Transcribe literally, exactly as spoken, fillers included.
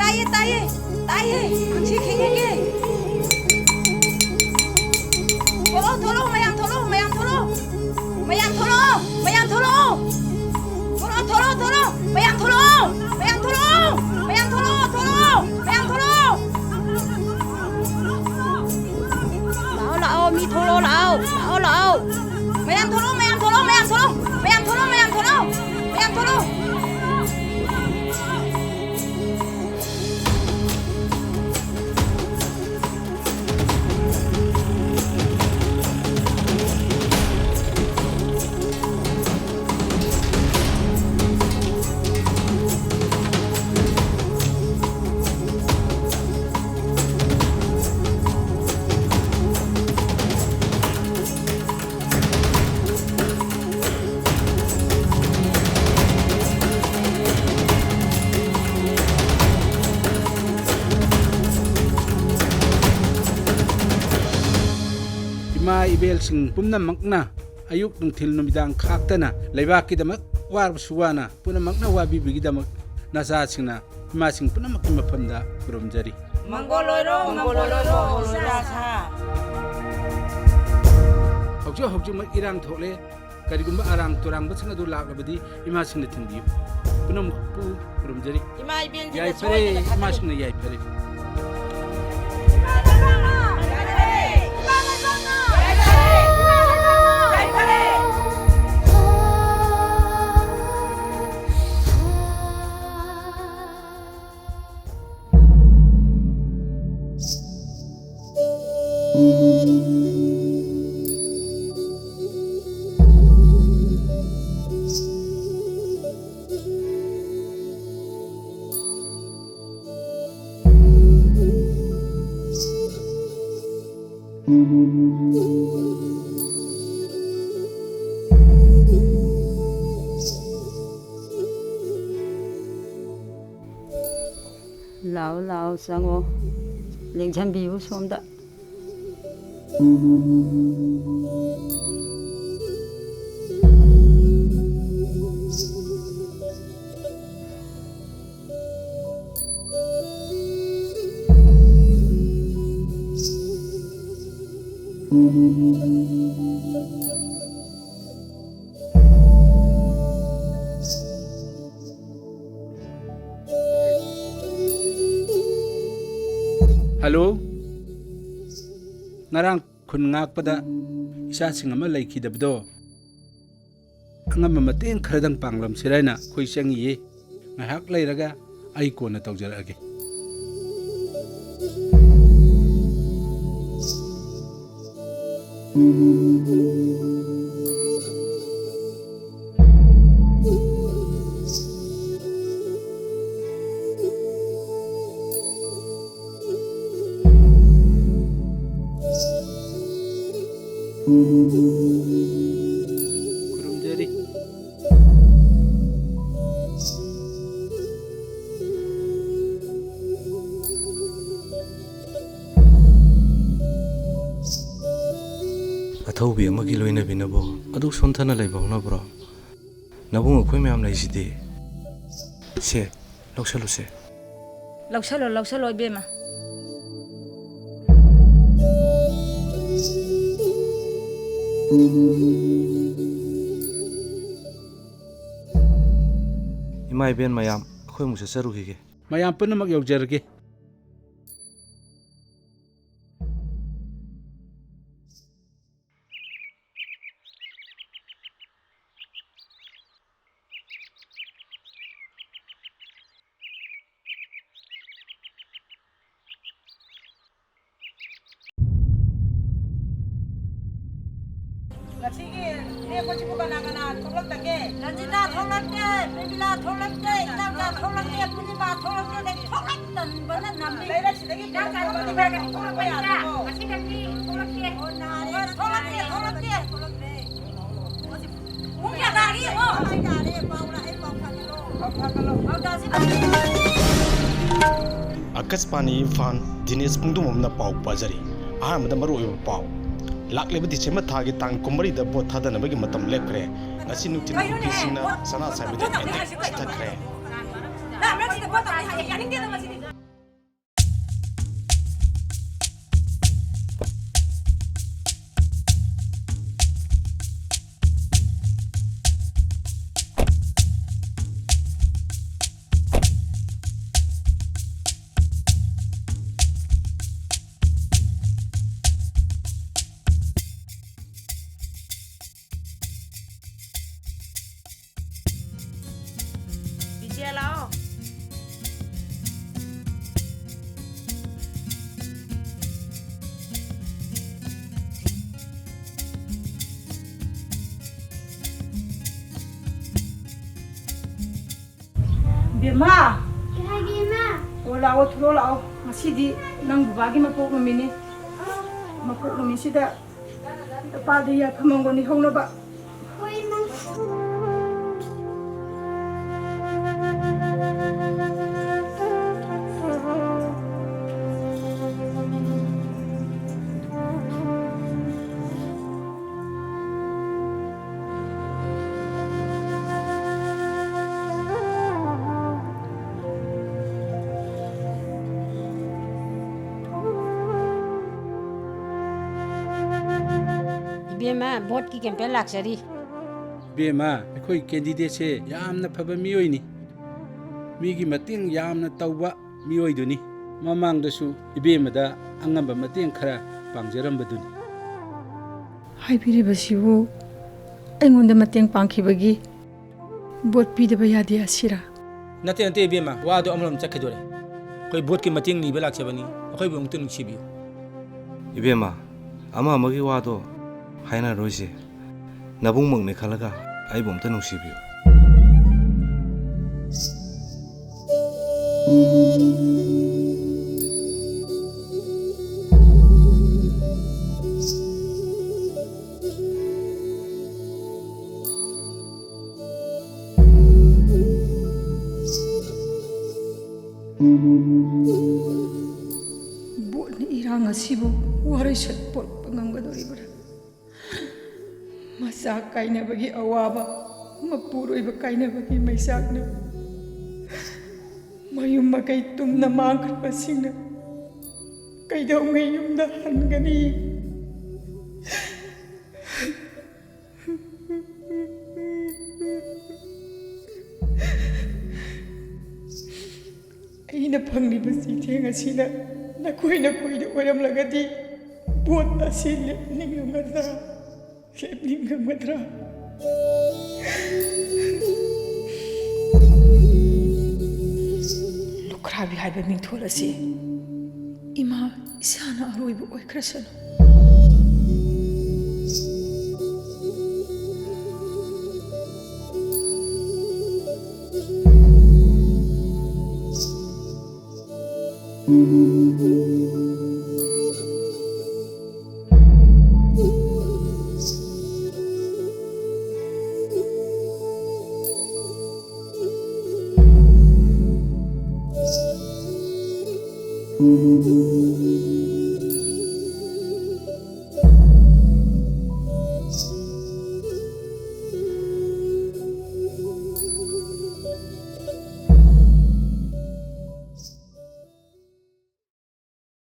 ꯇꯥꯏꯌꯦ, ꯇꯥꯏꯌꯦ, ꯇꯥꯏꯌꯦ꯫ ꯁꯤ ꯈꯤꯡꯉꯒꯦ꯫ ꯊꯣꯛꯂꯛꯑꯣ, ꯊꯣꯛꯂꯛꯑꯣ, ꯃꯌꯥꯝ ꯊꯣꯛꯂꯛꯑꯣ, ꯃꯌꯥꯝ ꯊꯣꯛꯂꯛꯑꯣ꯫ ꯃꯌꯥꯝ ꯊꯣꯛꯂꯛꯑꯣ, ꯃꯌꯥꯝ ꯊꯣꯛꯂꯛꯑꯣ꯫ ꯊꯣꯛꯂꯛꯑꯣ, ꯊꯣꯛꯂꯛꯑꯣ, ꯊꯣꯛꯂꯛꯑꯣ꯫ ꯃꯌꯥꯝ ꯊꯣꯛꯂꯛꯑꯣ, ꯃꯌꯥꯝ ꯊꯣꯛꯂꯛꯑꯣ, ꯃꯌꯥꯝ ꯊꯣꯛꯂꯛꯑꯣ, ꯊꯣꯛꯂꯛꯑꯣ, ꯃꯌꯥꯝ ꯊꯣꯛꯂꯛꯑꯣ꯫ ꯂꯥꯛꯑꯣ, ꯂꯥꯛꯑꯣ, ꯃꯤ ꯊꯣꯛꯂꯛꯑꯣ, ꯂꯥꯛꯑꯣ, ꯂꯥꯛꯑꯣ, ꯂꯥꯛꯑꯣ꯫ ꯃꯌꯥꯝ ꯊꯣꯛꯂꯛꯑꯣ, ꯃꯌꯥꯝ ꯊꯣꯛꯂꯛꯑꯣ, ꯃꯌꯥꯝ ꯊꯣꯛꯂꯛꯑꯣ, ꯃꯌꯥꯝ ꯊꯣꯛꯂꯛꯑꯣ, ꯃꯌꯥꯝ ꯊꯣꯛꯂꯛꯑꯣ꯫ ꯏꯃꯥ ꯏꯕꯦꯜꯁꯤꯡ ꯄꯨꯝꯅꯃꯛꯅ ꯑꯌꯨꯛ ꯅꯨꯡꯊꯤꯜ ꯅꯨꯃꯤꯗꯥꯡ ꯈꯥꯛꯇꯅ ꯂꯩꯕꯥꯛꯀꯤꯗꯃꯛ ꯋꯥꯔꯕꯁꯨ ꯋꯥꯅ ꯄꯨꯝꯅꯃꯛꯅ ꯋꯥꯕꯤꯕꯒꯤꯗꯃꯛ ꯅꯆꯥꯁꯤꯡꯅ ꯏꯃꯥꯁꯤꯡ ꯄꯨꯝꯅꯃꯛꯀꯤ ꯃꯐꯝꯗ ꯈꯨꯔꯨꯝꯖꯔꯤ꯫ ꯃꯪꯒꯣꯜ ꯑꯣꯏꯔꯣ, ꯃꯪꯒꯣꯜ ꯑꯣꯏꯔꯣ, ꯃꯪꯒꯣꯜ ꯑꯣꯏꯔꯣ, ꯁꯥ꯫ ꯍꯧꯖꯤꯛ ꯍꯧꯖꯤꯛꯃꯛ ꯏꯔꯥꯡ ꯊꯣꯛꯂꯦ꯫ ꯀꯔꯤꯒꯨꯝꯕ ꯑꯔꯥꯡ ꯇꯨꯔꯥꯡꯕꯁꯤꯡ ꯑꯗꯨ ꯂꯥꯛꯂꯕꯗꯤ ꯏꯃꯥꯁꯤꯡꯅ ꯊꯤꯡꯕꯤꯌꯨ꯫ ꯄꯨꯝꯅꯃꯛꯄꯨ ꯈꯨꯔꯨꯝꯖꯔꯤ꯫ ꯏꯃꯥ ꯏꯕꯦꯟꯁꯤꯡꯅ ꯌꯥꯏꯐꯔꯦ, ꯁꯣꯏꯗꯅ ꯊꯥꯗꯣꯛ- ꯏꯃꯥꯁꯤꯡꯅ ꯌꯥꯏꯐꯔꯦ꯫ ꯂꯥꯛꯑꯣ, ꯂꯥꯛꯑꯣ, ꯆꯪꯉꯣ꯫ ꯂꯦꯡꯁꯟꯕꯤꯌꯨ ꯁꯣꯝꯗ꯫ ꯍꯜꯂꯣ꯫ ꯉꯔꯥꯡ ꯈꯨꯟ ꯉꯥꯛꯄꯗ ꯏꯆꯥꯁꯤꯡ ꯑꯃ ꯂꯩꯈꯤꯗꯕꯗꯣ ꯑꯉꯝꯕ ꯃꯇꯦꯡ ꯈꯔꯗꯪ ꯄꯥꯡꯂꯝꯁꯤꯔ ꯍꯥꯏꯅ ꯑꯩꯈꯣꯏ ꯆꯪꯉꯤꯌꯦ꯫ ꯉꯥꯏꯍꯥꯛ ꯂꯩꯔꯒ ꯑꯩ ꯀꯣꯟꯅ ꯇꯧꯖꯔꯛꯑꯒꯦ꯫ ꯈꯨꯔꯨꯝꯖꯔꯤ꯫ ꯑꯊꯧꯕꯤ ꯑꯃꯒꯤ ꯂꯣꯏꯅꯕꯤꯅꯕꯨ ꯑꯗꯨꯛ ꯁꯣꯟꯊꯅ ꯂꯩꯕ ꯍꯧꯅꯕ꯭ꯔꯣ? ꯅꯕꯨꯡ ꯑꯩꯈꯣꯏ ꯃꯌꯥꯝ ꯂꯩꯁꯤꯗꯤ꯫ ꯁꯦ, ꯂꯧꯁꯜꯂꯨꯁꯦ꯫ ꯂꯧꯁꯜꯂꯣ, ꯂꯧꯁꯜꯂꯣ, ꯏꯕꯦꯝꯃ꯫ ꯏꯃꯥ ꯏꯕꯦꯟ ꯃꯌꯥꯝ, ꯑꯩꯈꯣꯏ ꯑꯃꯨꯛ ꯆꯠꯆꯔꯨꯈꯤꯒꯦ꯫ ꯃꯌꯥꯝ ꯄꯨꯝꯅꯃꯛ ꯌꯧꯖꯔꯒꯦ꯫ ꯉꯁꯤꯒꯤ ꯂꯦꯛꯄꯁꯤꯕꯨ ꯀꯅꯥ ꯀꯅꯥ ꯊꯣꯛꯂꯛꯇꯒꯦ? ꯔꯟꯖꯤꯇꯥ ꯊꯣꯛꯂꯛꯇꯦ, ꯄ꯭ꯔꯦꯃꯤꯂꯥ ꯊꯣꯛꯂꯛꯇꯦ, ꯏꯅꯥꯎꯆꯥ ꯊꯣꯛꯂꯛꯇꯦ, ꯄꯨꯔꯅꯤꯃꯥ ꯊꯣꯛꯂꯛꯇꯦ, ꯊꯣꯛꯂꯛꯇꯟꯕꯅ ꯅꯝꯃꯤ꯫ ꯂꯩꯔꯛꯁꯤꯗꯒꯤ ꯏꯅꯥꯎꯆꯥ ꯊꯣꯛꯂꯛꯇꯦ, ꯊꯣꯛꯂꯛꯄ ꯌꯥꯗ꯭ꯔꯕꯣ? ꯉꯁꯤ ꯈꯛꯇꯤ ꯊꯣꯛꯂꯛꯇꯦ꯫ ꯑꯣ, ꯅꯥꯔꯦ꯫ ꯊꯣꯛꯂꯛꯇꯦ, ꯊꯣꯛꯂꯛꯇꯦ꯫ ꯄꯨꯡ ꯀꯌꯥ ꯇꯥꯔꯒꯦ ꯌꯦꯡꯉꯣ꯫ ꯄꯥꯎ ꯇꯥꯁꯤ꯫ ꯑꯀꯥꯁꯕꯥꯅꯤ ꯏꯝꯐꯥꯜ, ꯗꯤꯅꯦꯁ ꯄꯨꯡꯗꯣꯡꯕꯝꯅ ꯄꯥꯎ ꯄꯥꯖꯔꯤ꯫ ꯑꯍꯥꯟꯕꯗ ꯃꯔꯨꯑꯣꯏꯕ ꯄꯥꯎ꯫ ꯂꯥꯛꯂꯤꯕ ꯗꯤꯁꯦꯝꯕꯔ ꯊꯥꯒꯤ ꯇꯥꯡ ꯀꯨꯟꯃꯔꯤꯗ ꯚꯣꯠ ꯊꯥꯗꯅꯕꯒꯤ ꯃꯇꯝ ꯂꯦꯞꯈ꯭ꯔꯦ꯫ ꯉꯁꯤ ꯅꯨꯡꯊꯤꯜ ꯀꯨꯀꯤꯁꯤꯡꯅ ꯁꯅꯥ ꯁꯥꯕꯤꯗ ꯑꯦꯇꯦꯛ ꯆꯠꯊꯈ꯭ꯔꯦ꯫ ꯕꯦꯝꯃ! ꯀꯩ ꯍꯥꯏꯒꯦ, ꯏꯃꯥ? ꯑꯣ, ꯂꯥꯛꯑꯣ, ꯊꯣꯛꯂꯛꯑꯣ, ꯂꯥꯛꯑꯣ꯫ ꯉꯁꯤꯗꯤ ꯅꯪ ꯕꯕꯥꯒꯤ ꯃꯄꯣꯛ ꯅꯨꯃꯤꯠꯅꯤ꯫ ꯑꯥ꯫ ꯃꯄꯣꯛ ꯅꯨꯃꯤꯠꯁꯤꯗ ꯅꯄꯥꯗ ꯌꯥꯏꯐ ꯃꯪꯒꯣꯜ ꯅꯤꯍꯧꯅꯕ꯫ ꯍꯣꯏ, ꯏꯃꯥ꯫ ꯏꯕꯦꯝꯃ, ꯚꯣꯠꯀꯤ ꯀꯦꯝꯄꯦꯟ ꯂꯥꯛꯆꯔꯤ꯫ ꯏꯕꯦꯝꯃ, ꯑꯩꯈꯣꯏ ꯀꯦꯟꯗꯤꯗꯦꯠꯁꯦ ꯌꯥꯝꯅ ꯐꯕ ꯃꯤꯑꯣꯏꯅꯤ꯫ ꯃꯤꯒꯤ ꯃꯇꯦꯡ ꯌꯥꯝꯅ ꯇꯧꯕ ꯃꯤꯑꯣꯏꯗꯨꯅꯤ꯫ ꯃꯃꯥꯡꯗꯁꯨ ꯏꯕꯦꯝꯃꯗ ꯑꯉꯝꯕ ꯃꯇꯦꯡ ꯈꯔ ꯄꯥꯡꯖꯔꯝꯕꯗꯨꯅꯤ꯫ ꯍꯥꯏꯕꯤꯔꯤꯕꯁꯤꯕꯨ ꯑꯩꯉꯣꯟꯗ ꯃꯇꯦꯡ ꯄꯥꯡꯈꯤꯕꯒꯤ ꯚꯣꯠ ꯄꯤꯗꯕ ꯌꯥꯗꯦ ꯑꯁꯤꯔꯥ? ꯅꯠꯇꯦ, ꯅꯠꯇꯦ ꯏꯕꯦꯝꯃ, ꯋꯥꯗꯣ ꯑꯃꯔꯣꯝ ꯆꯠꯈꯤꯗꯣꯔꯦ꯫ ꯑꯩꯈꯣꯏ ꯚꯣꯠꯀꯤ ꯃꯇꯦꯡ ꯅꯤꯕ ꯂꯥꯛꯆꯕꯅꯤ, ꯑꯩꯈꯣꯏꯕꯨ ꯑꯃꯨꯛꯇ ꯅꯨꯡꯁꯤꯕꯤꯌꯨ꯫ ꯏꯕꯦꯝꯃ, ꯑꯃ ꯑꯃꯒꯤ ꯋꯥꯗꯣ ꯍꯥꯏꯅꯔꯣꯏꯁꯦ꯫ ꯅꯕꯨꯡꯃꯛꯅꯦ ꯈꯜꯂꯒ ꯑꯩꯕꯨ ꯑꯝꯇ ꯅꯨꯡꯁꯤꯕꯤꯌꯨ꯫ ꯚꯣꯠꯅ ꯏꯔꯥꯡ ꯑꯁꯤꯕꯨ ꯋꯥꯔꯣꯏꯁꯤꯟ ꯄꯣꯛꯄ ꯉꯝꯒꯗꯧꯔꯤꯕ꯭ꯔꯥ? ꯃꯆꯥ ꯀꯥꯏꯅꯕꯒꯤ ꯑꯋꯥꯕ, ꯃꯄꯨꯔꯣꯏꯕ ꯀꯥꯏꯅꯕꯒꯤ ꯃꯩꯆꯥꯛꯅ ꯃꯌꯨꯝ ꯃꯀꯩ ꯇꯨꯝꯅ ꯃꯥꯡꯈ꯭ꯔꯕꯁꯤꯡꯅ ꯀꯩꯗꯧꯉꯩ ꯌꯨꯝꯗ ꯍꯟꯒꯅꯤ? ꯑꯩꯅ ꯐꯪꯂꯤꯕ ꯆꯤꯊꯦꯡ ꯑꯁꯤꯅ ꯅꯈꯣꯏ ꯅꯈꯣꯏꯗ ꯑꯣꯏꯔꯝꯂꯒꯗꯤ ꯚꯣꯠ ꯑꯁꯤ ꯂꯦꯞꯅꯤꯡꯉꯝꯒꯗ꯭ꯔꯥ? ꯂꯦꯞꯅꯤꯡꯉꯝꯒꯗ꯭ꯔꯥ? ꯂꯨꯈ꯭ꯔꯥꯕꯤ ꯍꯥꯏꯕ ꯃꯤꯡꯊꯣꯜ ꯑꯁꯤ ꯏꯃꯥ ꯏꯁꯥꯅ ꯑꯔꯣꯏꯕ ꯑꯣꯏꯈ꯭ꯔꯁꯅꯨ꯫